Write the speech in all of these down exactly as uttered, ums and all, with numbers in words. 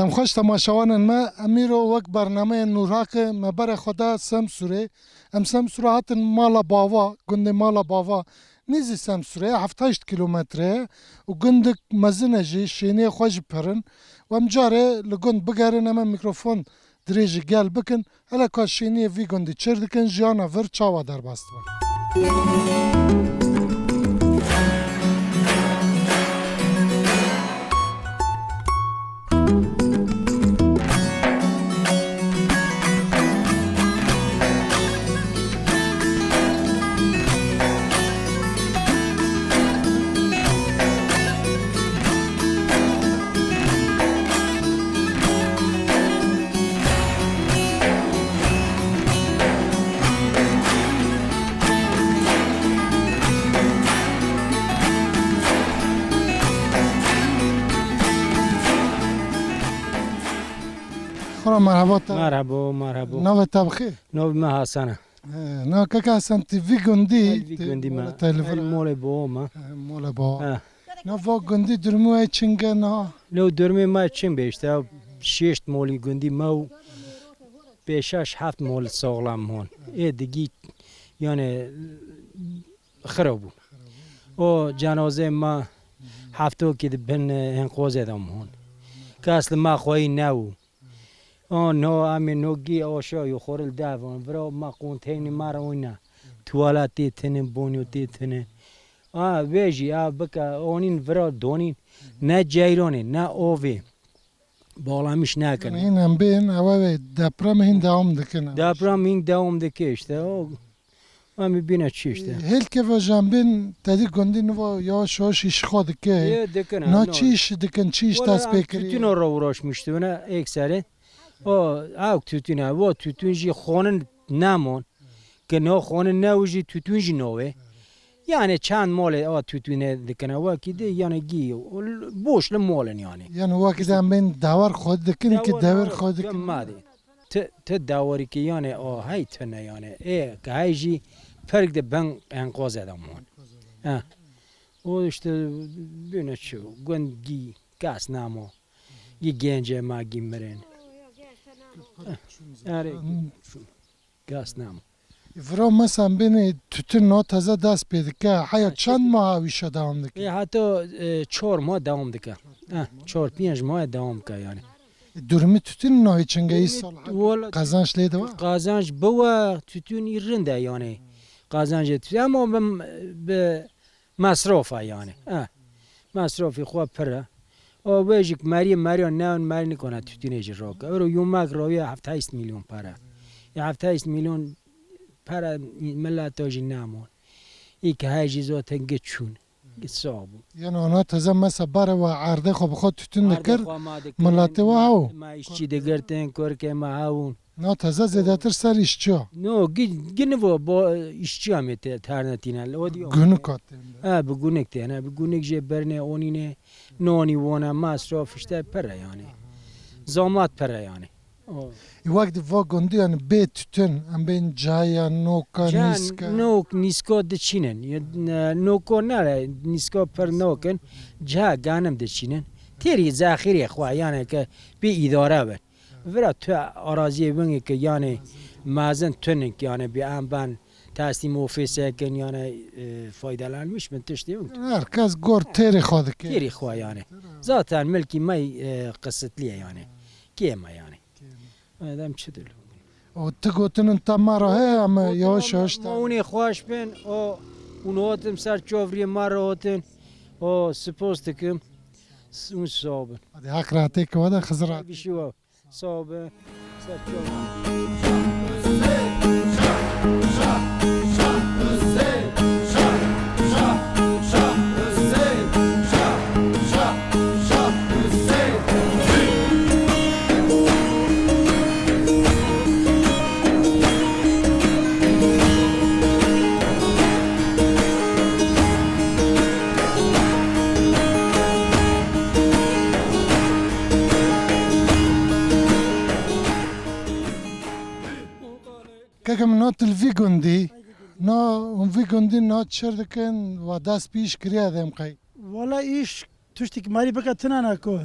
Em xweş temaşevanên me, em îro wek bernameyên Nûrhaqê me berê xwe da Semsûrê. Em Semsûra hatin Mala Bava, gundê Mala Bava, nêzî Semsûrê ye, heft heşt kîlometre ye û gundek mezin e jî, şêniyê xwe jî pir in. Û em carê li gund bigerin, em ê mîkrofon dirêjî gel bikin. Hele ka şêniyê vî gundî çêr dikin, jiyana vir çawa derbas dibe. Xora merhaba te. Merhaba, merhaba. Navê te bi xêr? Navê me Hasan e. He, na kaka Hasan, tu vî gundî, El vî tu gundî me. Mala te li vir El e. Molê bo me. He, mala bo. He. Na va gundî durmê we çinge na? Lo durmê me çin be işte. Şeşt molî gundî me û pêş şeş heft mol saxlam hon. Ê digî yani xira bû. O cenazê me heftokî di bin enqozê de hon. Kes li me xweyî nebû. O no, em ê no gî aşa yo xoril devon. Vira ma konteyni ma ra oyna. Tuvaletê tinin, banyo tê tinin. A, vê jî, a, bike, onîn vira donîn. Ne ceyranê, ne ovê. Bağlamış nekin. Hîn em bên, ewe wê deprem hîn devam dikin. Deprem hîn devam dike işte. O Em ê bîne çi işte. Hêlkeva jan bin tedî gundî niva yavaş yavaş îş xwe dike. Yê dikine, Na no. Çi iş dikin, çi iş Wala dest pê em kiriye? Tütüno ra uğraşmıştı ne ekseri. O, ew tütüne, o tütün jî xonin nemon. Ki no xonin ne jî tütün jî no wê. Yani çend mole o tütüne dikine, wekî de yani gî, boş li molin yani. Yani wekî de em bên dawar xwe dikin ki Dawar devir mole xwe dikin. Gemmadi. Ti, ti dawarî ki yani a hey tune yani. Ê, ki hey jî perk de ben enqoze de mon. Ha. O işte bine çi, gund gî, kas namo. Gî gence ma gî mirin. Yani, kas namo. Vira mesela bênê tütün no teze dest pê dike. Heya çend maha wîşa devam dike? E, heta, e, çar mah devam dike. Ha, çar pênc mah devam dike yani. E, durumî tütün no hiç çinge î sal wala kazanç lê de var? Kazanç biwa tütün î rind e yani. Kazanç tütün ama bi, bi masraf e yani. Ha. Masrafî xwe pir e. O wê jî meriyê meriya newn meri nikone tütünê jî roke. Euro yumek roye heft heşt milyon para. Ya heft heşt milyon para millet o jî nemon. Î ki hey jî zaten git çûn. Git sağ bû. Yani ona teze mesa bare ve erdê xwe bi xwe tütün dikir. Miletê we hew. Ma işçi digirtin, kurkê me hewun. Na teze zêdetir ser îşçiya. No, gi-, gini vo bo işçiya me te, terne tîne. O diyo. Günük hat. Ha, bi günük têne, bi günük jê berne onîne, nonî wona masraf işte pere yani. Zamat pere yani. O. E, wek di va gundî yani bê tütün, em bên caya, noka, Can, nîska. Nok, nîska diçînin. Ya, ne, noko nere, nîska pir nokin. Ca ganim diçînin. Têrî zexîrê xwe yani ke bê îdare bin. Vira tu araziyê wingê ke yani mezin tunik yani bê em ben teslim ofîse kin yani, e, faydalanmış bin tiştê wing. Herkes gor têrê xwe dike. Têrê xwe yani. Zaten milkî me, e, qisitliye yani. Kê me yani. Adam çi dil. O ti gotinin te me re heye, em yavaş yavaş te. Ma hûnê xweş bin, o hûn hatin ser çavriyê me re hatin. O spas dikim. S-, hûn sağ bin. Hadi hak rahatê ki vada Xizir rahat. Bir şey var. Sağ bin. Ser çavriyê. Keke min, na tu li vî gundî, na hûn vî gundî na çir dikin, wa dest pê îş kiriye dem qey? Wala îş tiştek merî bike tune ne ku.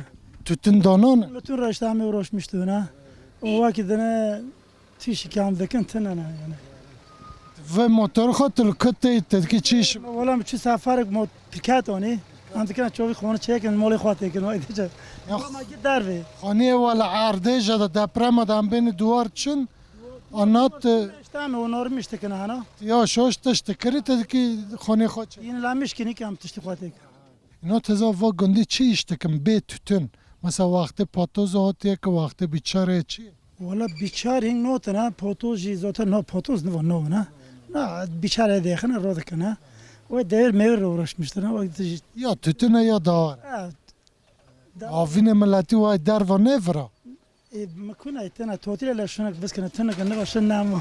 tütün danan? Tütün reşte em ê uğraşmıştı buna. O vakit dene tişi kam dikin tınana yani. Ve motor xo tu li kut tê, te dikî çi iş? Wala min çi seferek mo pirket anî. Em dikin çovî xwanî çêkin, molê xwe têkin, vay dêce. Ya. Ama git dervê. Xaniyê wala erdê jada deprema de em bêni duwar çin. Anat, e, işte em onar miş dikin hana. Ya şoş tişt kirî te dikî xanê xwe çê. Yine la miş kinî ki em tiştî xwe têkin. Îna teza va gundî çi îş dikin bê tütün? Mesela wextê patoz hatiye ki wextê biçarê çi? Wala biçar hîn notin ha, patoz jî zaten na patoz niva navin ha. Na biçarê dêxine ro dikine. Ve devir mevir uğraşmıştır ha. Wextê jî Ya tütüne ya dawar. Ha, da- Avînê miletî way derva nêvira. E, mi kuna tena totile le şunek biskine, tena niva şun namo.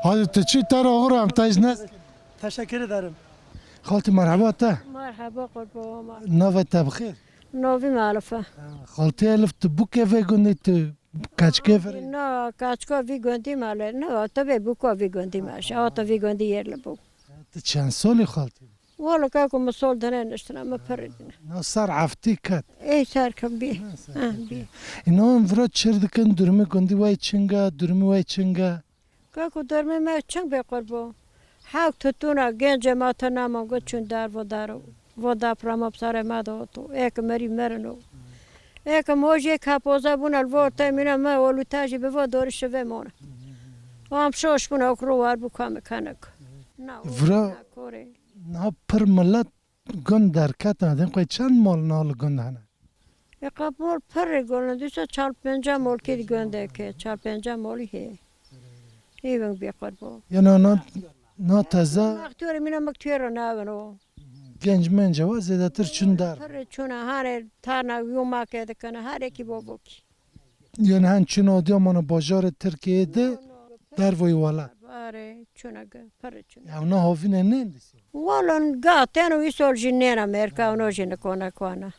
Hadi tu çi ter oğur em te ji nes. Teşekkür ederim. Xaltî merheba te. Merheba, qurban. Nava te bi xêr. Navî Malife. Xaltî Elif tu bûkê vê gundî tu kaçkê virî? Na, kaçka vî gundî male. Na, tu vê bûka vî gundî me. Şawa tu vî gundî yer li bû. Tu çend solî xaltî? Wala kako min sol dine niştine, min pirî dine. Na ser heftî ket. Ey ser ket bî. Na ser Ha, ket. Bî. Îna em vira çir dikin, durumê gundî wey çinga, durumê wey çinga. Kako dermê me çing bê qurbo. Hewk tutûna gencê ma te naman got çûn dar vo dar û vo dapra ma bi sarê ma de oto. Ê ke merî merino. Ê ke mojê kapoza bûna li vor te mîna me olûta jî bi vo dorî şive mona. Am şoş bûna okro war bû ka me kanek. Na o Vira na korê. Niha pir milet gund derketin. Din xwe çend mal niha li gund hene? E, qe mol pir e gund, dîsa çar penca molkî di gundeke, çar penca molî heye. Ê weng bê qurbo. Yena na, na teze Mextûrê mîna mik tuêro navin o. Genc menca wa zêdetir çûn dar. Pir çûna hane tarna yomake dikine, her eki bo bokî. Yena hen çûn odiya mana bajarê Tirkiyeyê de dervoyî welat. Bare çûna ge, pir çûna. Ew na havîne nên dîsa. Wala ga teno îsol jî nêna Amerîka, ono jî nikona kwana.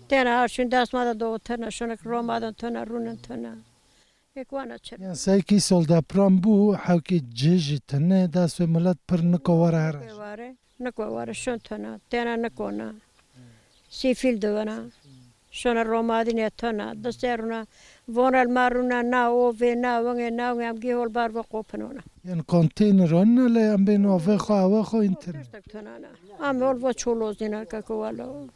Tena ar şûn dest ma de do tena şunik Roma de tena rûnin tena. Ê kwana çi? Yan seyki sol deprem bû, hewkî cih jî tene, dest wê milet pir niko were here. Niko were, niko were şûn tena, tena nikona. Sîfîl dibina. Şona romadîne tona, di ser rûna, vona li ma rûna na ovê, na wengê, na wengê, em gî hol bar ve qopinona. Yan konteyner anine le em bên avê xwe, ewe xwe înternet. Tiştek tona ne. Em hol ve çolozîna keko welo.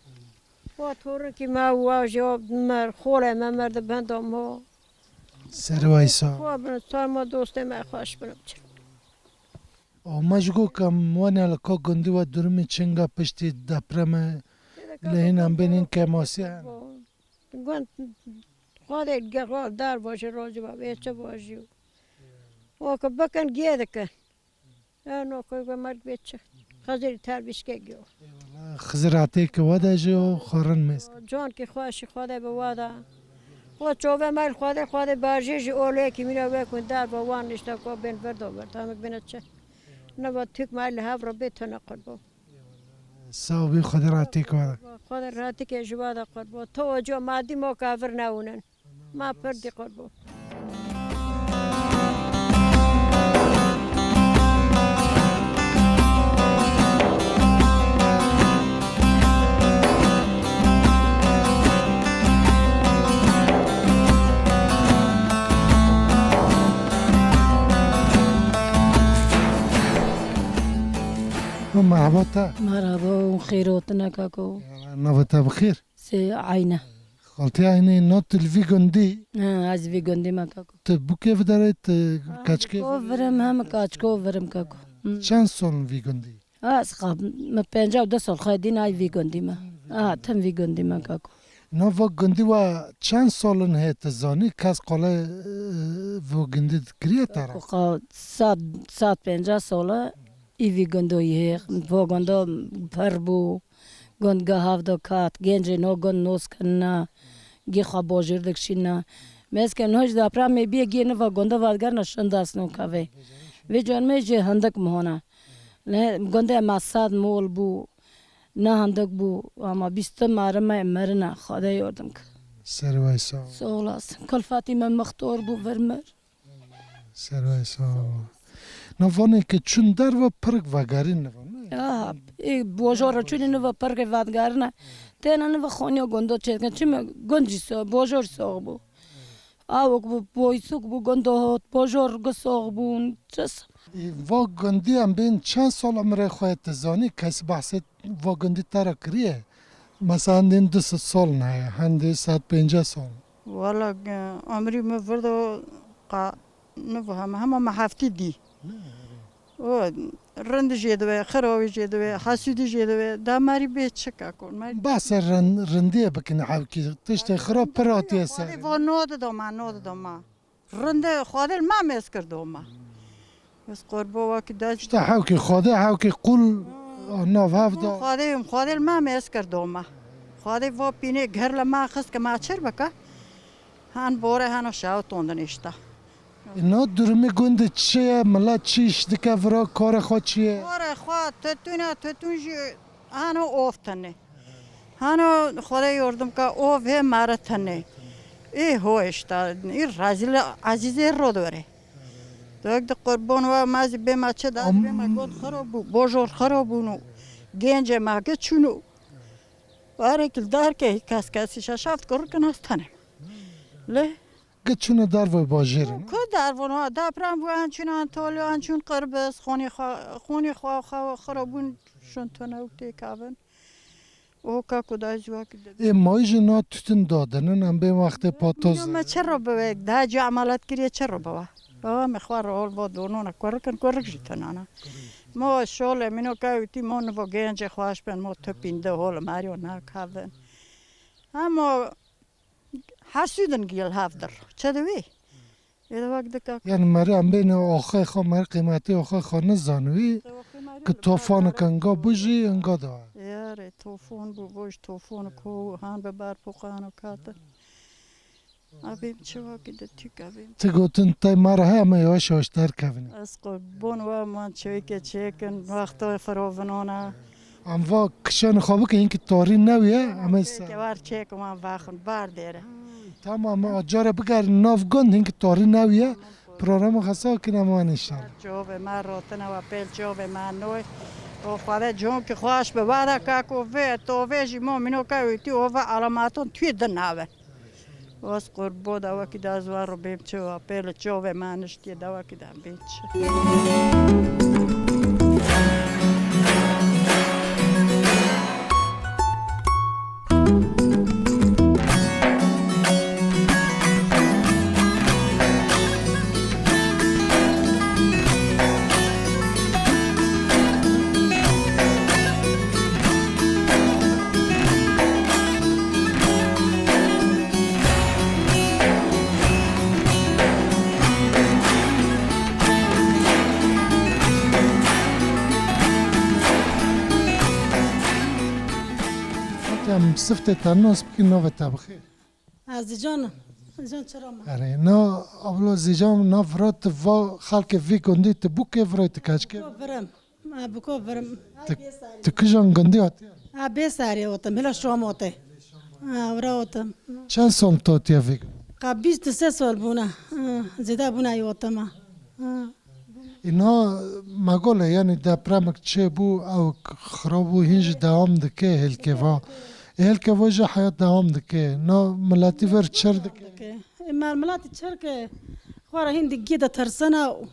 Wa torikî me wa jî o mer, xolê me mer di benda mo. Serê waysa. Xwe bin, sar ma dostê me xweş bin. Ama ji go kam wane li ka gundî we durumê çinga piştî depreme lehîn em bên hîn kemasiya hene. Gund Xwedê ge-, dar vajî, rojî va vê çi vajî. Weke bikin gê dikin. Eno koy ve merg vê çi. Xizir terbîşke giyo. Xizir hatê ki wada jî o xwarin mêz. Can ki xweşî Xwedê bi wada. O çove mel Xwedê, Xwedê bajê jî olê ki mîna wekun dar va wan nişte ko bên verdo ver. Tamik bine çi. Neva Türk mal li hev re bê tune qurbo. Sağ ol, Xwedê rahatî kare. Xwedê rahatî ke ji wa de qurbo. To oco madî mo kavir newnin. Ma pir dî qurbo. Merhaba te. Merhaba û xêr hatine kako. Navê te bi xêr? Sê Ayne. Xaltî Ayne, na tu li vî gundî? Ha, ez vî gundî me kako. Tu bûkê vidarê, tu kaçkê? Ko virim hem kaçko virim kako. Hı. Çend sol vî gundî? Ez qab, me penca û du sol xwe dîn ay vî gundî me. Ha, tim vî gundî me kako. Na va gundî wa çend solin heye tu zanî? Kes qole, e, vo gundî dikiriye te re? Ko sat, sat penca sole î vî gundo yê. Vo gundo per bû. Gund ga havdo kat, gencê no gund nos kinna, gî xwe bojir dikşînna. Mezke no ji dapra me bîye gî niva gunda vadgarna şindas no kave. Vê can me jê hindik mihona. Ne gundê me sad mol bû, ne hindik bû, ama bîst marime merina, Xwedê yardim kir. Serê we sağ ol. Sağ olasın. Kulfatî me mixtor bû vir mir. Serê we sağ ol. Na vanê ke çûn derve pirik vegerîn nivan, ne? Ya, Ê bojor çûnî niva perkê vedigerine. Têne niva xoniya gondo çêdikin. Çima gund jî so-, bojor sox bû. Awik bû, boysuk bû, gondo hot, bojor gi sox bûn. Çi s- Ê, va gundî em bên çend sala mirê xwe ye, tu zanî? Kes behsê va gundî te re kiriye? Mesela hindên du sed sal heye, hindê sed pênceh sal. Wala, e, umrî min vir do qa nivihame, hema me heftî dî. O rind jê dibe, xirabî jê dibe, hesûdî jê dibe. Da merî bê çi ka kon? Merî Behsê rind, rindiyê bikin hewkî. Tiştê xirab pir hatiye ser. Xwedê vo no dido ma, no dido ma. Rinde Xwedê li me mêz kir doma. Ez qurbo wekî dest. İşte hewkî Xwedê, hewkî qul nav hev da. Xwedê, Xwedê li me mêz kir doma. Xwedê vo pînê ger li me xist ke me çir bike. Han bore hano şew tondin işte. E, na durumê gundê çi ye? Milet çi iş dike vira, karê xwe çi ye? Karê xwe, tütüne, tütün jî hano of tene. Hano Xwedê yordim ka ov hê mare tene. Ê ho işte, ê rezîl ezîzê ro dore. Dök de qurbon wa ma zî bê ma çi da, bê ma got xiro bû, bojor xiro bûn û gêncê ma ke çûn û. Arek li dar ke kes kesî şeş heft kurr kin hastane. Le. Ge çûne dervê bajêrê, ne? Ku dervon wa depran bû, an çûn Antolya, an çûn Qirbiz, xonê xwe, xonê xwe, xwe, xira bûn şon tune û têkavin. O ka ku da ziwa ki de. Ê mayî jî na tütün dadinin, em bên wextê patoz. Me çi ro bibe, daha cemalet kiriye çi ro bibe. Baba me xwe ro hol bo donona, kurik in, kurik jî tunana. Mo şole mino ka wîtî mo nivo gence xwaş ben, mo tupin de hol Mario nakavin. Ama Hesûdin gil hevdir. Çi di wî? Ê de wek dika. Yani merî em bêne axê xwe, merî qîmetê axê xwe nizanî wî. Ki tofanik enga bû jî enga da. Yarê tofon bû, voj tofon ko han bi ber poqano kate. Abim çi waki de tük abim. Ti gotin tay mara he, em ê yavaş yavaş derkevin. Ez qurbon we man çêke çêkin, wexta firovinona. Em va kişên xwe bikin, hinkî tarî newî ye, em ê ser. Çêke war çêk man vaxin, bar dêre. Tamam, a cara bigerin nav gund, hinkî tarî newî ye. Programa xwe sax kin, em wan inşallah. Çovê me rotine we pêl çovê me noy. O Xwedê conkî xweş bi wada ka ku vê tovê jî mo mînoka wîtî o ve alamaton tuyê din nave. Waz qurbo da wekî da ziwa ro bêm çi wa pê li çovê me niştiye da wekî da bêm çi. Em siftê te nas bikin, navê te bixêr. Ez Zîcan im. Zîcan çira me. Erê, na abla Zîcan, na vira tu va xelkê vî gundî tu bû kê virayê tu keçkê? Biko virim. Ha, biko virim. Tu, tu kijan gundî hatî? Ha, bê sarê otim, hila Şam ote. Ha, vira otim. Çend sal tu hatiye vî gundî? Qa bîst û sê sal bûne. Ha, zêde bûne ay otim ha. Ha. Îna me gole, yanî depremek çêbû, ew xirab bû, hîn jî dewam dike hêlkê va. Hêlkê va jî heyat dewam dike. Na miletî ver çir dike. Dike. E, me miletî çir ke xwe re hîn digî de tersene û,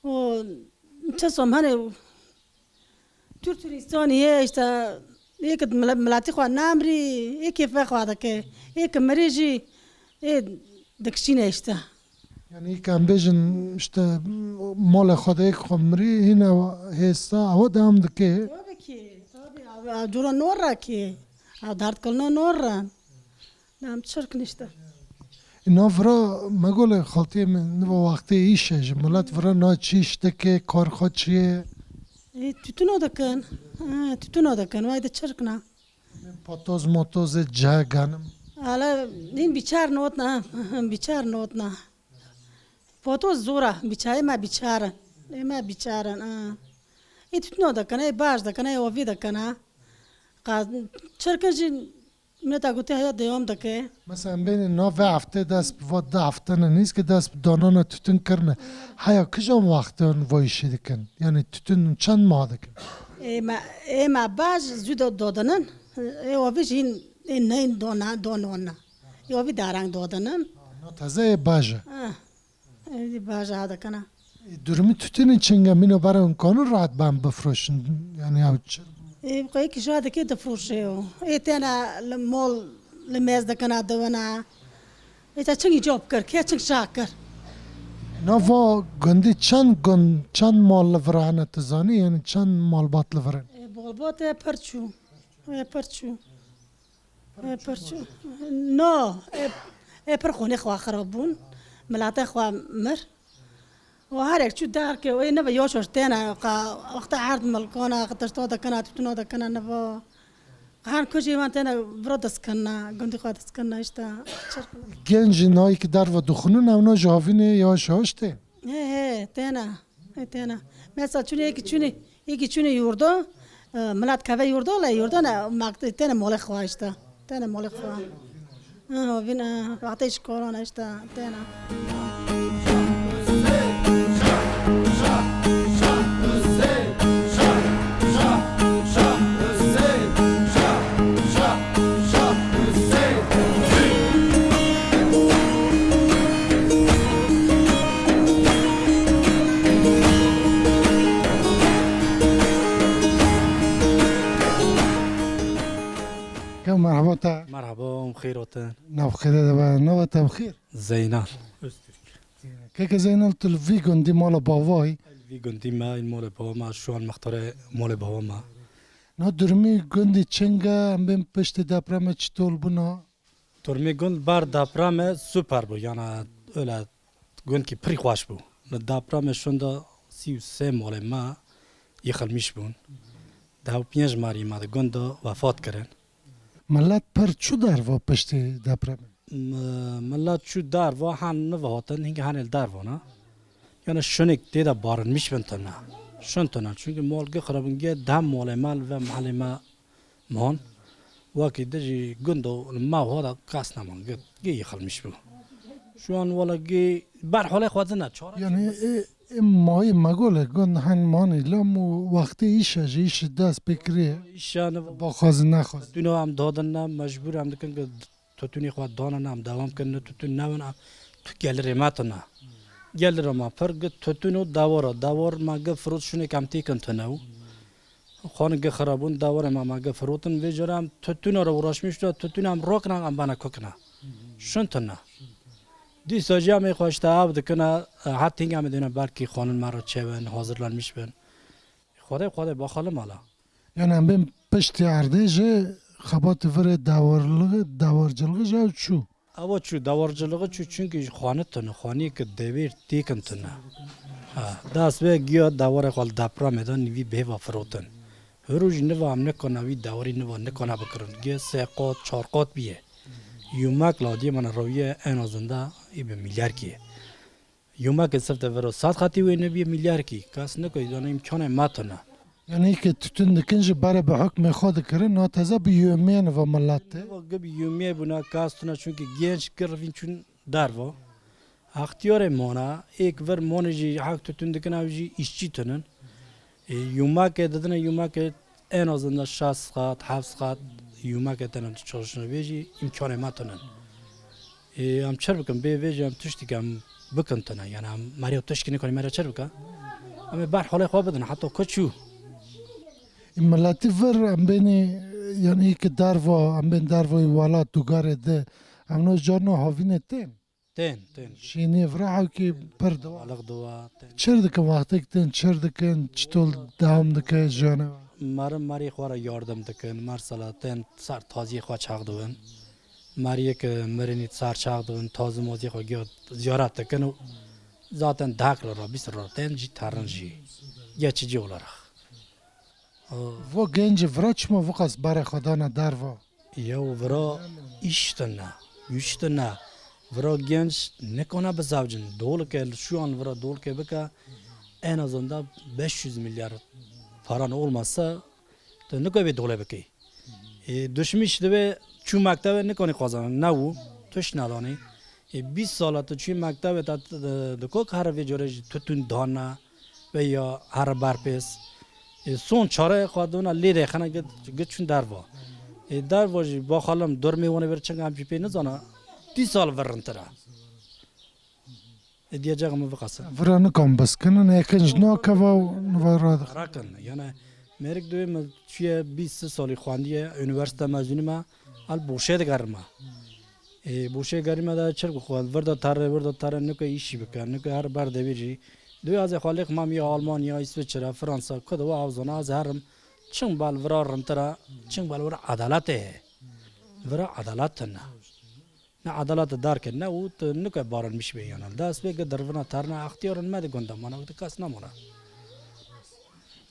û çi som hene Tur turistanî ye işte, êk mile-, miletî xwe namrî, ê kêfe xwe dike, ê ki mirî jî, ê dikişîne işte. Yani êk em bêjin işte, malê xwe de êk xwe mirî, hîne hêsta ewa dewam dike. Tabii ki, tabii, ew, ew cura nor re ki, ew derdkilina nor re. Em çirk nişte. Îna vira me gole xaltiyê min niva wextê îş e, ji milet vira na çi îş dike, kar xwe çi ye? Ê, tütüno dikin. Ha, tütüno dikin, vay de çirk na. Patoz motoz ê cihê ganim. Ala, hîn biçar notna, biçar notna. Patoz zor e, biçar, ê me biçar in. Ê me biçar in, ha. Ê tütüno dikin, ê baş dikin, ê ovî dikin, ha. Qa, çirkin jî Mileta gotê heya dewam dike. Mesela em bêne navê heftê dest bi va du hefte ne nîz ki dest bi danana tütün kirine. Heya kijan wextan va îşê dikin? Yani tütün çend mah dikin? Ê me, ê me baj zû do-, dodinin. Ê ovî jî ê neyin dona, donona. Ê ovî darang dodinin. Na teze ê baj e. Ah, ê baj a dikina. Ê durumî tütünî çinge mîno berê hûn kanin rahat ben bifroşin? Yani ya çi? Ê qey ki jadekê difroşe yo. Ê tena li mol li mêz dikina dewina. Ê te çingî cop kir, kê çing şak kir. Nava gundî çend gund, çend mal li vir hene tu zanî? Yani çend malbat li vir in? Ê, malbat e pir çû. Ê pir çû. Ê pir çû. No, ê, ê pir xonê xwe xirab bûn. Miletê xwe mir. Û her yek çû derkê, ê nebe yaş yaş têne, qa, wexta erd milkana, qe tişta dekena, tütüna dekena nebe. Qe hen kujê wan têne vira dest kena, gundî xwe dest kena işte. Çirkin. Genc nayê ki derve dixwînin, ew na ji havînê yaş yaş tên. He, he, têne. He, têne. Mesela çûnê yekî çûnê, yekî çûnê yurda, e, milet keve yurda, le yurda ne, mak-, têne molê xwe işte. Têne molê xwe. Ha, vîn, e, wextê ji kolan işte, têne. Kew merhaba te. Merhaba, em xêr hatin. Nav xêre de be, nava te bi xêr? Zeynal Öztürk. Keke Zeynal, tu li vî gundî mala bavayî? Li vî gundî me, in mala bava me, şu an mextarê mala bava me. Na durumî gundî çing e, em bên piştî depremê çitol bûna? Durumê gund ber depremê super bû, yani öyle gund ki pir xweş bû. Li depremê şunda sî û sê malê me yıkılmış bûn. Deh û pênc marî me di gund de wefat kirin. Milet pir çû derva piştî depremê? M-, milet çû derva, han nive hatin, hingî hanê li derva ne. Yani şunek tê de barinmiş bin tune. Şun tune. Çünkü mal gi xirabin, gi dem malê me li ve mehelê me man. Wekî di jî gund û li me hada kes neman. Gi, gi yıkılmış bû. Şu an wala gi ber halê xwe dine. Çare Yani ê, ê mayî me gole gund hen manî lam û wextê îşe jî îşi dest pê kiriye. Îşe ne Baxwazin nexwazin. Tütüno em dadin ne, mecbur em dikin ki tütünê xwe dana ne, em devam kin ne, tütün ne win, em tu gelirê me tune. Gelirê me pir gi tütün û dewara, dewar me gi firot şunek em têkin tune û. Xwanin gi xirabûn, dewarê me, me gi firotin. Vê cara em tütüna re uğraşmış da, tütün em rokna, em bana kokna. Şun tune. Dîsa jî em ê xwe işte ev dikine, e, het hîng em ê dêne belkî xwanin me re çêbin, hazırlanmış bin. Xwedê, Xwedê baxalim ala. Yani em bên piştî erdê jî xebatê virê dewarligi-, dewarcılığı jî ew çû. Ewa çû, dewarcılığı çû, çünkü xwanî tune, xwanî ki devêr têkin tune. Ha, dest vê giya dewarê xwe li depremê de nivî bêva firotin. Hiro jî niva em nikana wî dewarî niva nikana bikirin. Giya sê qat, çar qat biye. Yumek ladiyê min rewiye en azında ê bi milyarkî. Yumekê sifte vero sed xetî wê nebî milyarkî. Kes nikoy, yani îmkanê me tune. Yani ke tütün dikin ji berê bi hukmê xwe dikirin, na teze bi yomiyê niva millet tê. Gi bi yomiyê bûna kes tune, çünkü genç girvîn çûn derva. Extiyarê mona, êk vir monê jî hek tütün dikin, ew jî îşçî tunin. E, yumekê didine, yumekê en azından şeş saat, heft saat yumekê tene çalışına vê jî îmkanê me tune. E, em çer bikin, bê vê jî em tiştik em bikin tune. Yani em meriya tişkî nikanî meriya çer bike. Em ê ber halê xwe bidin, heta ku çû. E, miletî vir em bênî, yani ki derva, em bên derva welat û garê de, em no carna havînê tên. Tên, tên. Şînê vira hewkê pir diwa. Balık diwa, tên. Çir dikin, wextek tên çir dikin, çitol devam dike jiyane? Meri, meri xwe re yardım dikin, mersela tên ser taziyê xwe çax dibin. Meriyê ki mirinî ser çax dibin, tazî maziyê xwe giya ziyaret dikin û zaten dehek lira, bîst lira tên jî terin jî. Geçici olarak. Vo genci vira çima viqas berê xwe dana derva? Ya vira îş tune, güç tune. Vira genç nikana bizewcin. Dolke şu an vira dolke bike, en azından beş yüz milyar paran olmasa, tu niko vê dole bike. E, düşmüş dibe çû mektebe nikane xwezan, ne û tuş nedanî. E, bîst sala tu çû mektebe, te, te, diko kare vê corê jî tütün dana veya here berpês. Ê, son çare xwe dona lê de xene git, git çûn derva. Ê, derva jî baxalim dormê wane ver çenga em jî pê nizana. Dîsa li vir rintir e. Ê, diyecek min viqasin. Vira nikan biskinin, êkin ji nakeva û niva radixin. Rakin, yani merik duyê min çûye bîst salî xwendiye, unîversîte mezûnî me, el boşê digerime. Ê, boşê gerî me de çirk xwe, vir de terê, vir de terê, nike îşî bike, nike her ber devî jî. Duyê ez ê xwe lêq mam ya Almanya, Îsviçre, Fransa, ku de wa ew zana ez herim. Çing bal vira rintir e, çing bal vira edaletê heye. Vira edalet tune. Ne edalet dar ke ne û tu nike baranmiş be yana. Dest pê ke dirvina terna extiyarin me de gunda mana, wekte kes namana.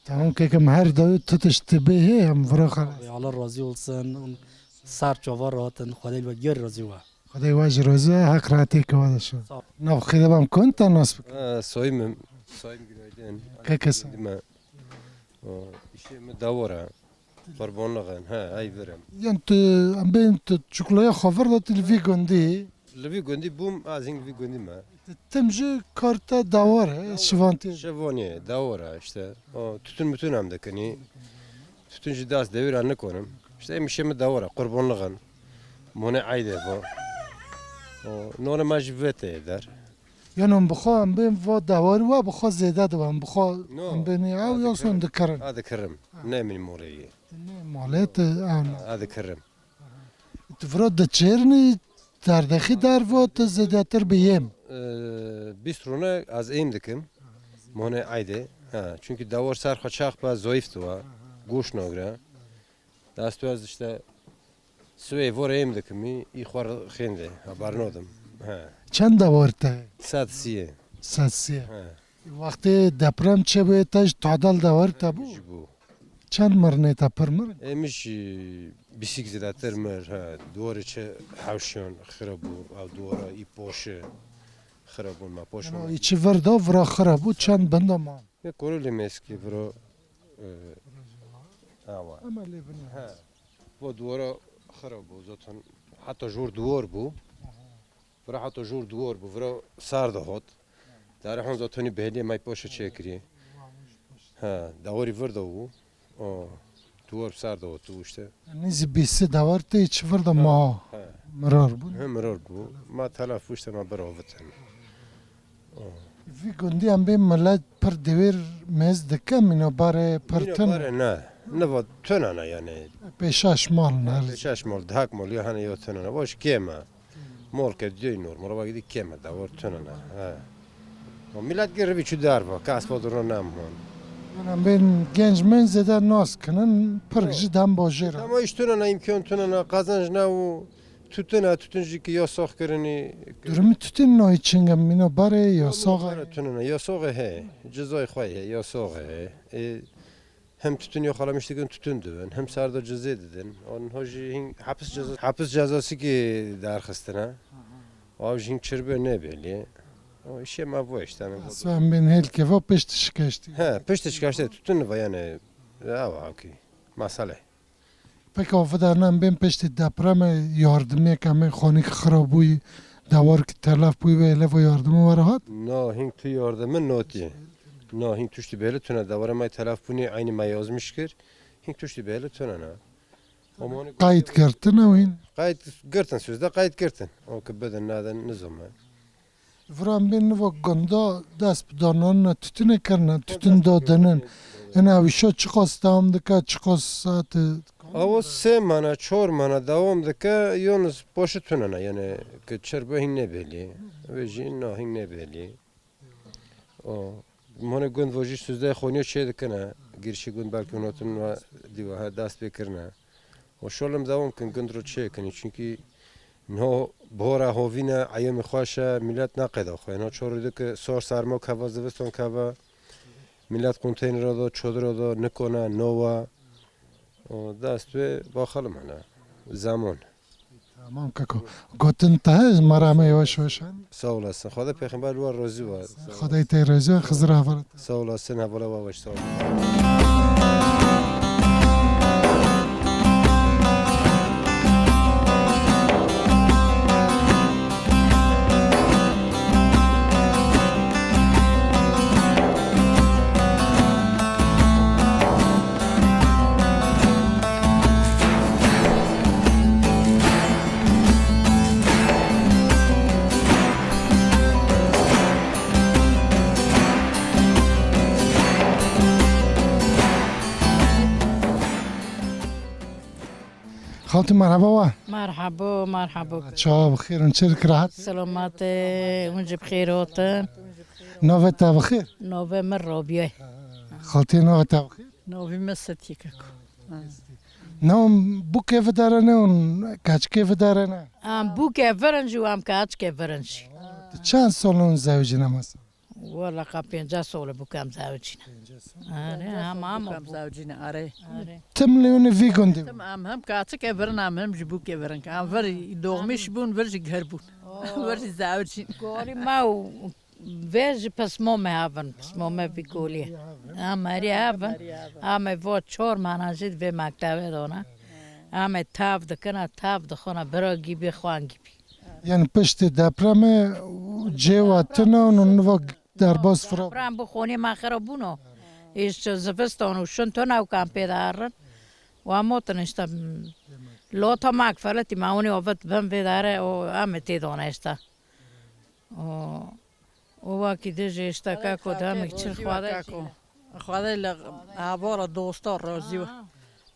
Tamam, kekim her dawi tu tişt bê hê em vira xelas. Ê, Allah razî olsun. Ser çava rahatin, Xwedê li we ger razî we. Xwedê we jî razî we, heq rahatê ke we de şo. Sağ ol. Nav xêde bam kon te nas bike. Ha, soyim im. Soyim günaydın. Kekes. Dime. O, işe mi davora. Qurbanlığın, ha, ay verem. Yan tu, em bên tu çukulaya xwe vir de tu li vî gundî. Li vî gundî bûm, az hing li vî gundî me. Tim jî kar te dawar e, şivan tê. Şivanê, dawar e işte. O, tütün mütün em dikinî. Tütün jî dest devîra nikonim. İşte em işê min dawar e, qurbanlığın. Mone ayde bu. O, nore ma jî vete der. Yan em bixwe em bên va dawar we bixwe zêde dibin, bixwe No, em bên ew ya son dikirin. A dikirim. Ne min molê ye. Ne molê te, ew ne. A dikirim. Tu vira diçêrnî derdexî derva tu zêdetir bi yêm. Ee, bîst rûne ez êm dikim. Mone ayde. Ha, çünkü dawar ser xwe çax be zayıf diwa. Goş nagre. Dest ez işte swê vor êm dikim, î xwe xêndê. Haber nodim. Ha. Çend dawar te? Sed siyê. Sed siyê. Ha. Wextê deprem çêbûye te ji tadel dawar te bû? Ji bû. Çend mirinê te pir mirin? Ê min jî bîsik zêdetir mir, he, duwarê çi hewşiyan xira bû, ew duwara î poşi xira bûn, me poş Eno bûn. Î çi vir da vira xira bû, çend benda man? Yê korê lê meskî vira, e, awa. Ama lê bin. He, bu duwara xira bû, zaten heta jor duwar bû. Vira heta jor duwar bû, vira sar de hot. Dare hon zaten belê may poşe çekirî. Ha, dawarî vir de bû. O, duwar sar de hot işte. Nîzî bîsî dawar te çi vir de ma Ha. mirar bû. He, mirar bû. Ma telef bû işte ma bira vitin. Vî gundî em bê milet pir dewêr mêz dike, mînobarê pir tune. Mînobarê ne. Niva tune ne yani. Pêşaş mal ne. Pêşaş mal, dihak mal ya hani ya tune ne. Baş kême. Mol ke diyoy normal, bak di keme da, vor tune ne. He. O millet gir bir çu dar va, kas va durun nam hon. Em bên genç men zêde nas kinin, pir jî dem bajêr. Ama iş tune ne, imkan tune ne, kazanç ne û tütün ne, tütün jî ki yasax kirini. Durumu tütün no için em mînobarê yasax. Tune ne, yasax he, cezay xwe he, yasax he. E, Hem tütün yoxalamış dikin, tütün dibin, hem sar da cezê didin. Onho jî hîn hapis ceza, hapis cezası ki derxistine. Ew jî hîn çirbe ne belî. O işê me bu işte. Aslan bin hêlkeva pişt şikeştî. He, pişt şikeştî, tütün va yani. Ya va ki. Mesele. Peki o vidarnan bên piştî depremê yardimê ke me xonîk xirab bûyî, dewar ki telef bûyî ve levo yardimê were hat? No, hîn tu yardimê notî. No, hîn tuştî bêli tune dewara me telef bûnî, eynî me yazmiş kir. Hîn tuştî bêli tune ne. Qayd girtin ew hîn? Qayd girtin, sözde qayd girtin. O ki bidin, nadin, nizome. Viran bên niva gunda dest bi dananina tütünê kirine, tütün dadinin. Ina ew şo çiqas dewam dike, çiqas saetê? Awa sê mana, çor mana dewam dike, yalnız başı tünene, yani ki çirbe hîn nebelî. Ve jî na hîn nebelî. O, mane gund vojî süzdeyê xoniye çê dikine, girişî gund belkî hûn hatin ve dîwa he dest pê kirine. O şolim dewam kin, gund ro çê kinî. Çünkü no bora hovîne, eyemî xweş e, millet naqeda xwe. No çorî de ki sor sermo keva, ziviston keva. Millet konteynera da, çodira da, nikona, nova. O dest ve baxalim hene. Zaman. Tamam keko. Gotin te, merame yavaş yavaş. Sağ olasın. Xweda pêxember li we razî be. Xwedayê te razî be, Xizir hevala te. Sağ olasın, hevala we weş, sağ olun. Xaltî merhaba wa. Merhaba, merhaba. Çawa bi xêr in, çi dikir, rehet? Selamet e, hûn jî bi xêr hatin. Navê te bi xêr? Navê min Robiye. Xaltî navê te bi xêr? Navê min Setî keko. Ne hûn bûkê vidarine, hûn keçikê vidarine? Em bûkê virin jî û em keçikê virin jî. Tu çend sal hûn zewicîne mesela? Wala ka pênceh sal bû ku em zewicîne. Pênceh sal. Are, pênceh hem sal ama bû ku em bû. Zewicîne, are. Are. Tim li hûn vî gundî bû? Tim em hem keçikê virin, em hem jî bûkê virin. Em vir doğmuş bûn, vir jî ger bûn. Oh. Vir jî zewicîn. Gorî me û vê jî pismo me havin, pismo me vî kolî. Em herî havin. Em herî havin. Em ê vo çor mana jî vê mektevê dona. Em ê tav dikine, tav dixwine, bira gîbî, xwan gîbî. Yani piştî depremê cê we tune û niva derbas fira. Deprem bû, xonê me xirab bûno. Îş zivistan û şin tune û kampê de herin. Wa motin işte, lota mak feletî ma hûnê ovit bin vê dare û em ê tê done işte. O, o wakî de jî işte kako demek çi Xwedê çi. Xwedê li hevara dosta razî we.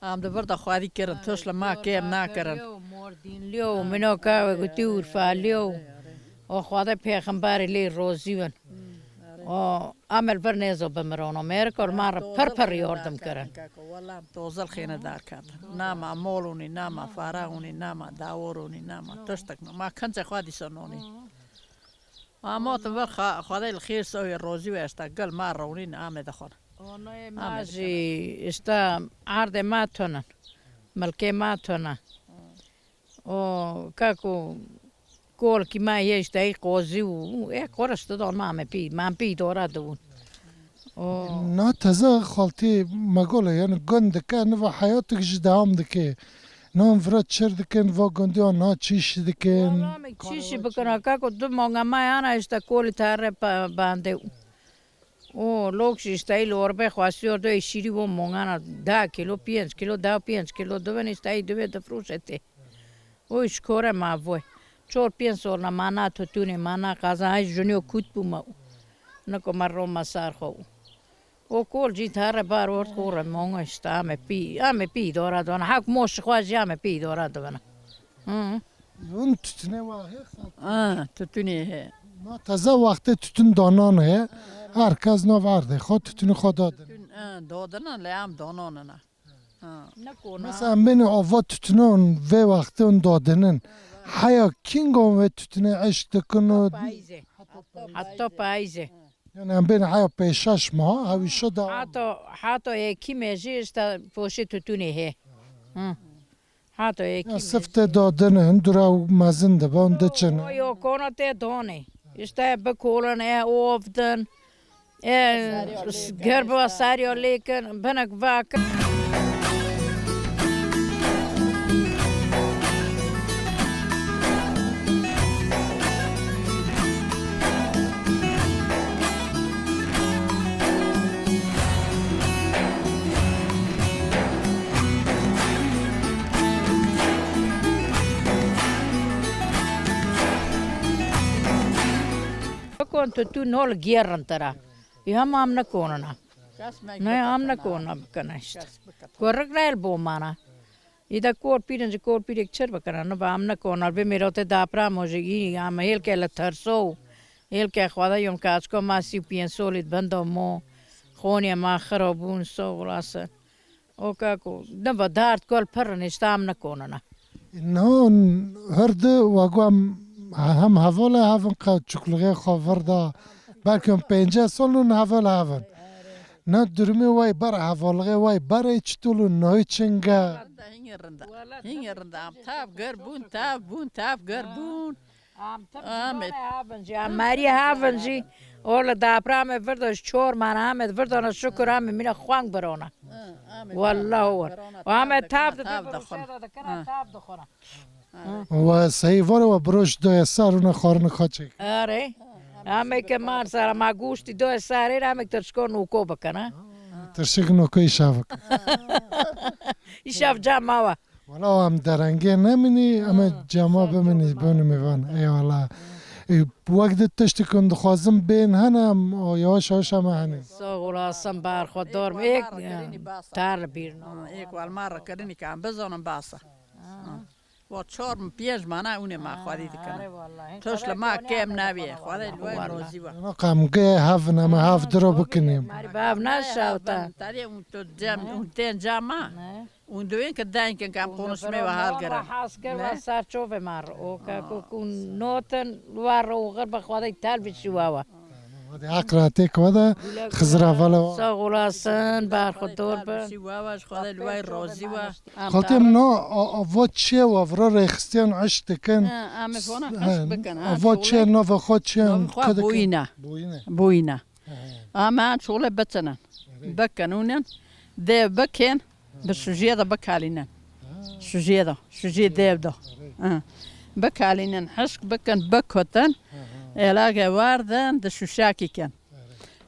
Em di vir de xwedî kirin, tişt li me kêm nakirin. Mordînlî û minoka we gotî Urfalî û, û Xwedê pêxemberê lê rozî win. Û em li vir nêzo bimirono. Mêrikor ma re pir pir yardim kirin. Wela em tozil xêne derketin. Nama mol ûnî, nama fara ûnî, nama dawor ûnî, nama tiştek. Ma kincê xwe dîsa nonî. Ama tu vir xa-, Xwedê li xêr sewê rozî we esta gel ma rewnîn amê dixwin. Onayê ma jî işte erdê ma tunin. Milkê ma tune. O kako kolkî ma ye işte ey qozî û e qoriş didon ma me pî, ma pî dora dibûn. O. Na teze xaltî me gole, yani gund dike, niva heyatik jî dewam dike. Nan vira çir dikin, va gundiya na çîşî dikin. Wala me çîşî bikin, kako du manga me yana işte kolî tarre pa-, bande. O lok jî işte ey lorbe xwestiyor do ey şîrî bo mongana deh kilo, pênc kilo, deh pênc kilo dibin işte ey dibê difroşe tê. O ji kore ma voy. Çor pênc solna ma na tutûnê, ma na qazan, ay jinî kût bû me. Niko me ro me sar xwe. O kol jî tare bar ort xwe re monga işte ame pî, ame pî dora dona. Hak moş xwe jî ame pî dora dibina. Hı. Hûn tutune wa he xaltî? Ha, tutune he. Ma teze wextê tutun danan he. Her kes nav erdê xwe tutuni xwe dadin. Tutun, ha, dodinan le em dananina. Ha. Nekona. Mesela em bêne ava tutunan vê wextê hûn dadinin. Heya kîngan vê tutune eşq dikin û Payîzê. Heta payîzê. Yani em bêne heya pêşeş ma, hewîşa da. Hata, hata yekî me jî işte poşê tutunê he. Hı. Hata yekî. Ya sifte dadinin, dura mezin de ban diçin. O yo kona te done. İşte bi kolin e ovdin. E, gerba sarya lêkin, binek vakin. Kon tu tu nol gêrin tera. Ya mam ne konuna. Ne am ne konuna bikene işte. Gorrik rel bo mana. Îda kor pîrin ji kor pîrek çir bikene. Ne ba am ne konuna. Vê mêrote dapra mojî. Am hêlke li terso. Hêlke xwada yom kaçko ma sî û pênc solî bendo mo. Xonê ma xiro bûn so wulase. O kako, ne va dart kol pir niştam ne konuna. Niha her di wa gu em hem hevalê hevin qe çuklixê xwe vir da. Belkî em pênceh sal hûn hevalê hevin. Na durumê way ber, hevalixê way ber ê çitul û nayê çinge. Hingê rinda. Hingê rinda. Em tav ger bûn, tav bûn, tav ger bûn. Am tim Amê. Jî havin jî, am merî havin jî. O li dapra me virda ji çor man Amed virdana şukur Amed mîna xwang birona. Hı, Amed Wallah tav wer. Birona, Amed tav tav dikine, dikine, tav tav dixwin. Rûşe de dikine, Hı. Tav dixwine. Hı. Wa seyî vore wa biroş doya sar û ne xwarine xaçek. Are. Amek ke mar sara ma goştî doya sarê, amek te çiko noko bikine. Tirşik noko îşav bikine. Îşav cama wa. Wala em derengê nemînî, em ê cema bimînî, bimînî mêvan. Eyvallah. E, wek di tiştik hûn dixwazin bên hene, em, o, yavaş yavaş em hene. Sağ olasın, bar xwe dor. Êk, tar li bîr no. Êk wal ma re kirinî ka em bizanin basa. Ha. Wa çar min pênc mane hûnê me xwedî dikin. Are wallahî. Toş li ma kêm nabî. Xwedê li we razî we. Ena qamge hevin, em hev diro bikinîm. Mari bav naşawta. Tadê hûn tu cem, hûn tên cema. Ne. Hûn diwên ki deng kin, em konuşmê ve hal girin. Has kir ve ser çovê mar. O ke ku, ku notin, war û xir bi Xwedê telvî şî wawa. Hadi hak rahatê ki wada Xizir hevala wa. Sağ olasın, bar xwe dor bin. Şî wawa, ji Xwedê li we razî we. Xaltê min, no, a, a, vo çiye wa vira rêxistiyan eşq dikin. Ha, em ê vana eşq bikin, ha, a, vo çiye, nava xwe çiye, nava xwe kidike. Boyîne. Boyîne. Boyîne. He. Ama çolê bitinin. Evet. Bikin hûnin. Dê bikin. Bi şujiyê de bikalînin. Ha. Şujiyê de. Şujiyê dev de. Evet. Ha. Bikalînin, hişk bikin, bikutin. Ha, ha. Êlagê werdin, di şuşakî kin. Evet.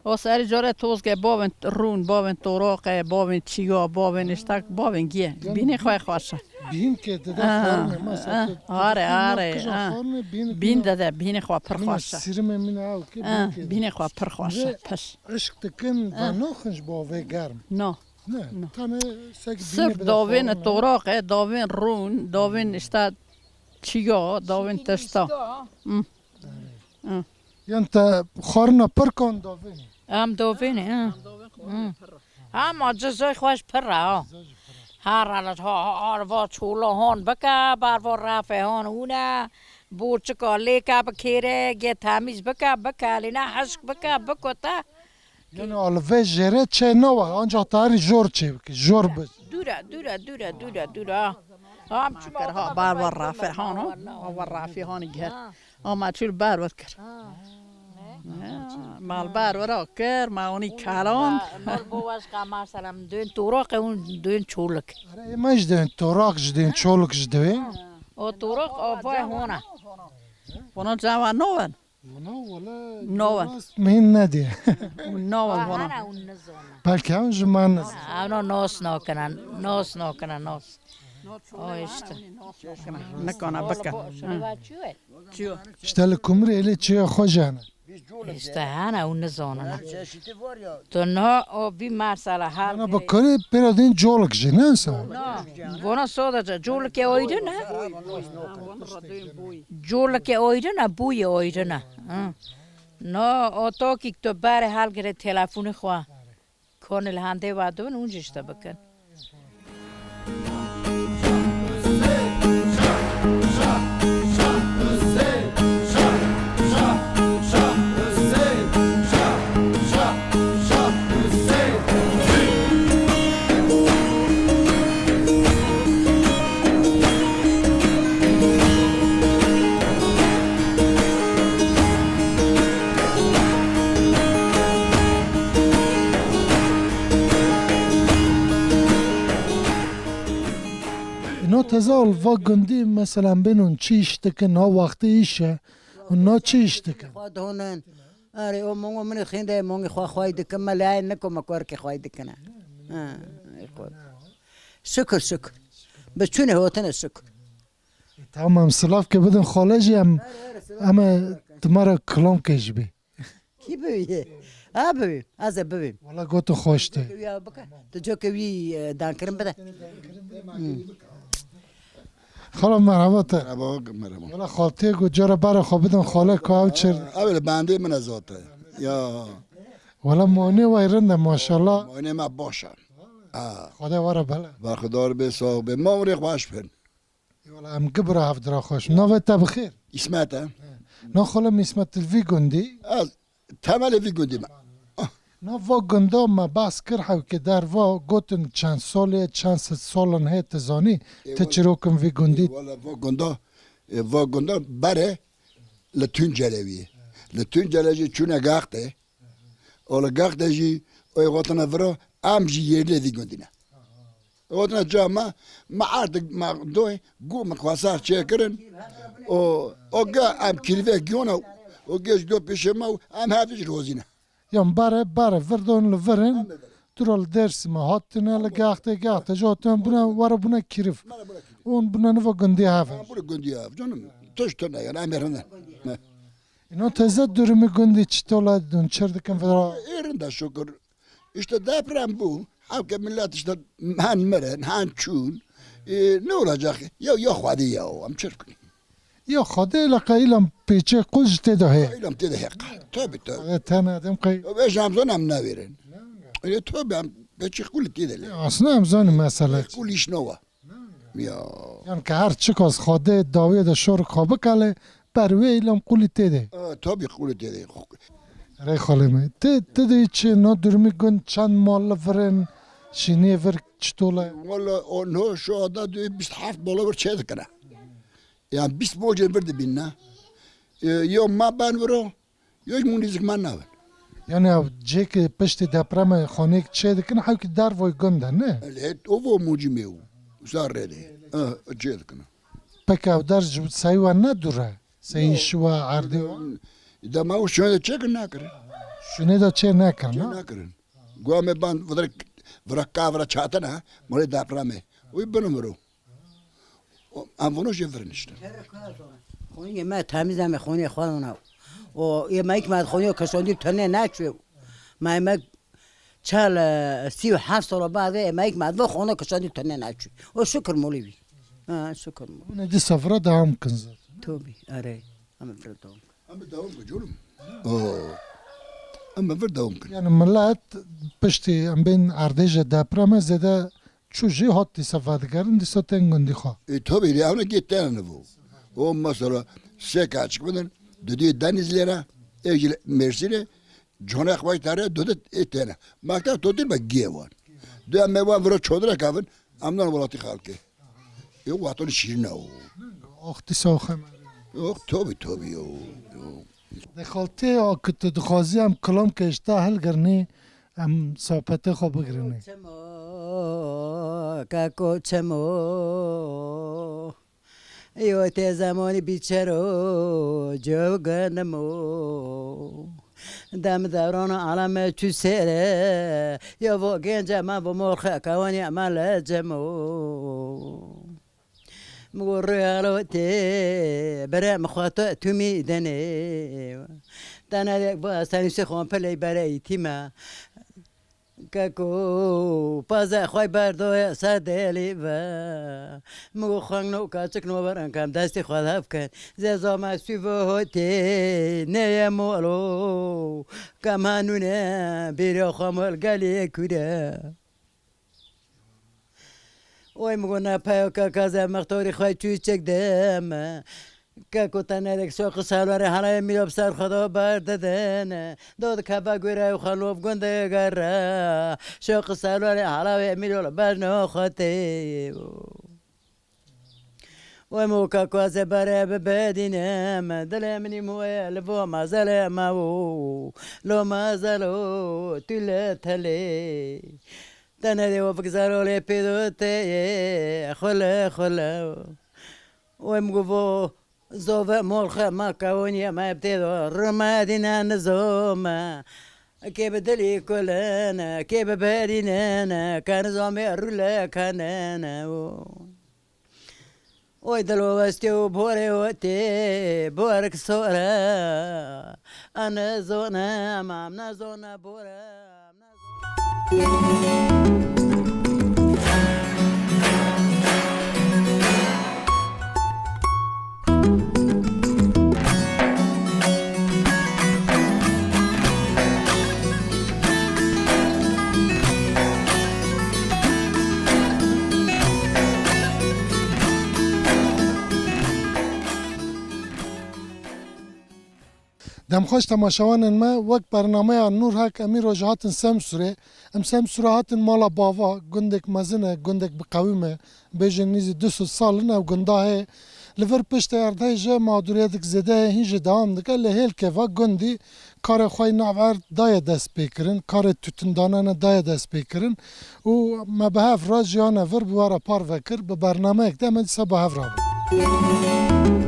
O serî corê tozgê bavên rûn, bavên toroqê, bavên çiya, bavên iştak, bavên giye. Yanî bînê xwe xweşe. Bîn ke dide xwarine, mesela, tu, tu are, bîn are, kija xwarine, bîn, bîn dide, bînê xwe pir xweşe. Sirime min ew ke bîn ke. Bînê xwe pir xweşe, pir. Eşq dikin, va naxin ji bo vê germ. No. Ne, no. Tane sek bînê bide xwarine. Sirf davên toroqê, davên rûn, davên işte çiya, davên tişta. Hı. Hı. Yan te xwarina pir kan davênê? Em davênê, ha. Hı. Ha, ma cizay xweş pir e, ha. Her halet, ha, ha, ha, va çûla hon bike, bar va rafê hon hûne, borçika lêke bikêre, ge temîz bike, bikelîne, hişk bike, bikute. Yanî li vê jêrê çê nawe, ancak tarî jor çê bike, jor bi. Dûre, dûre, dûre, dûre, dûre. Am çima kir, ha, bar war rafê hano, war rafê hano giher. Ama çûl bar wat kir. Mal bar wara kir, ma onî kaland. Mal bo waz ka ma selam dön torak un dön çoluk. Are, ma ji dön torak, ji dön çoluk ji dön. O torak o vay hona. Bona cawa noven. Vana wala. Novan. Rast min nediye. Novan vana. Hana un nizana. Belki hon ji man niz. Ano nos nokana, nos nokana, nos. O işte. Nikana baka. Çiyo. İşte li kumrê lê çiyo xocana. İşte hana un nizana. Tu no o bir marsala hal. Ana bakari pera din coluk ji ne sa. No. Bona soda coluk e oydu ne? Coleke oyrin e, bûye oyrin e. Hı. No, o tokîk tu berê helgirê telefonê xwe. Konê li hendê ve dibin, hûn jî ji te bikin. Ino teza ol va gundî, mesela, bênon çi iş dikin, ha wextê iş e, û no çi iş dikin? Xwe dihonin. Erê, o mongo min xînde, mongê xwe xwey dikin, me lê niko me korkê xwey dikine. Ha, ê xwe. Şükür, şükür. Bi çûnê hotine şükür. E, tamam, silav ke bidin xole jî em, em e, tu me re kilam ke jî bê. Kî bivî? Ha bivî, ez ê bivîm. Wala gotin xweş tê. Tu ya bike, tu coke wî, e, dankirin bide. Xala merhaba te. Merhaba, merhaba. Wala xaltê ku cara bara xwe bidin xale ku ew çir. Ew li bandê min e zaten. Ya. Wala monê way rind e maşallah. Monê me baş e. Ha. Xwedê were bela. Berxudar be, sağ be. Ma were xweş bin. Wala em gibra hevdira xweş. Navê te bi xêr? İsmet e. Na xalim İsmet, li vî gundî? Ez temelê vî gundî me. Na va gunda me behs kir hewkê derva, gotin çend salê, çend sed salan heye, tu zanî, tu çirokin vî gundî? Wala va gunda, e, va gunda berê li Tuncelê wî. Li Tuncelê jî çûne Gaxtê. Û li Gaxtê jî oy gotine vira, em jî yerlê vî gundî ne. Gotine ca me, me artık me doy, gu min xwesar çêkirin. O, o ge em kirvek giyona, o ge ji do pêşê me û em hevî ji rozî ne. Yan bare, bare, vir don li virin, tu li Dêrsimê hatine, li Gaxtê, Gaxtê, ji hatine bûne, were bûne kiriv. Hûn bûne niva gundî hev. Bûne gundî hev, canım. Tişt tune yani, em ê rindin. Ne. Ino teze durumî gundî çitola dun çir dikin vira? Ê rind e şükür. İşte deprem bû. Hewke millet işte hen mirin, hen çûn. E, ne olacak? Ya, ya Xwedê ya o, em çi bikin? Ya Xwedê, leqe îlam pêçê qul ji tê de heye. Îlam tê de heye. Tabii, tabii. Xwedê tene dem qey. Ya, vê jam zon em navêrin. Öyle tabii, em pêçê qul tê de le. Ya, aslında em zanin mesele. Qul iş nova. Ya. Yani ki her çikas Xwedê dawiyê de şor xwe bikele, ber wê îlam qulî tê de. E, tabii qulî tê de. Rey xalê me. Tê, tê de çi, no durumî gund çend mal li vir in, şîniyê vir çitol e? Valla o no şu anda diyor bîst heft mala vir çê dikine. Yani bîst mocên vir dibînine. E, yo ma ben viro, yo ji min nêzîk me nabin. Yani ev cêkê piştî depremê xaneyek çê dikin, hewkî dervoy gund e, ne? Lê o vo mocî me û. Wisa rê de. E, çê dikin. Peki ev der ji seyî we ne dûr e? Seyî şiwa erdê we? Dema û şûnê de çê kin nakirin. Şûnê de çê nekirin, Çê ha? Nakirin. Guha me ban vira, vira ka vira çatine, molê depremê. Wî binin viro. O, em vano jê virin işte. Xonî me temiz em xonî xwe ona. O yemek me xonî keşandî tene naçû. Me yemek çal, e, sî û heft sala bade yemek me do xonî keşandî tene naçû. O şükür molî bî. Ha, şükür molî. Hûn ê dîsa vira devam kin zaten. Tabii, erê. Em vira devam. Em bi dawam bi culum. Oo. Em bi vir dawam kin. Yani millet piştî em bên erdêje depreme zêde çû jî hat dîsa vedigerin, dîsa tên gundî xwe. E, tabii, lê ew ne gê tene nivo. O mesela sê keçik bidin, dudî Denizlere, ev jî Mêrsînê, cone xwe tare, dudî ê tene. Makta totir be gê wan. Du em ê wan vira çodire kevin, em nan welatî xelkê. Yo, wextên şîrîn e o. Oxtî soxem. Yok, tabii, tabii, yo, yo. Dexaltê a ku tu dixwazî em kilam ke ji te hilgirinî, em sohbetê xwe bigirinî. Çemo, kako çemo. Yo tê zemanî bîçero, cewgenimo. Dem dewran alame çû sêre, ya vo gence me vo morxe kewanî me lecemo. Mi got riyalo tê, bere mi xwe tu, tu mî denê. Tene yek ba senî şi xwan piley bere îtîme. Keko, paze xwey berdoye ser delî ve. Mi got xwengno kaçikno verin kem destî xwe hevkin. Zê zame sîvo hotê neye molo. Kem hanûne bîrê xwe mol gelê kure. Oy mi got ne peyo keka ze mextorî xwey çûçek deme. Keko tenerek şoqi salwarê halayê mîlo bi ser xwe de berdidin. Dod keva gure û xelov gunde gere. Şoqi salwarê halayê mîlo li ber no xwetê. Oy mo keko ez ê berê bibedînim. Dilê minî moye li vo mezelê me û. Lo mezelo tu li telê. Tenê dê û bigzaro lê pêdotê xule xule. Oy mi got vo zove molxe ma kewoniye me bi tê do rime dîne nizome. Kê bi dilî kulin, kê bi berînin, ke nizomê rûle kenine. Oy dilo westê û borê wetê, borek sore. Em nezone, em nezone bore. Demxweş temaşevanên me, wek bernameya Nûr Hek em îro jî hatin Semsûrê. Em Semsûrê hatin mala bava, gundek mezin e, gundek bi qewîm e, bêjin nîzî du sed sal in ew gunda heye. Li vir piştê erdheyê jî madûriyetek zêde heye, hîn jî dewam dike, lê hêlkê va gundî karê xwe yî nav erd daye destpêkirin, karê tûtindanane daye destpêkirin û me bi hev re jiyane vir bi we re parve kir, bi bernameyek de em ê dîsa bi hev re bin.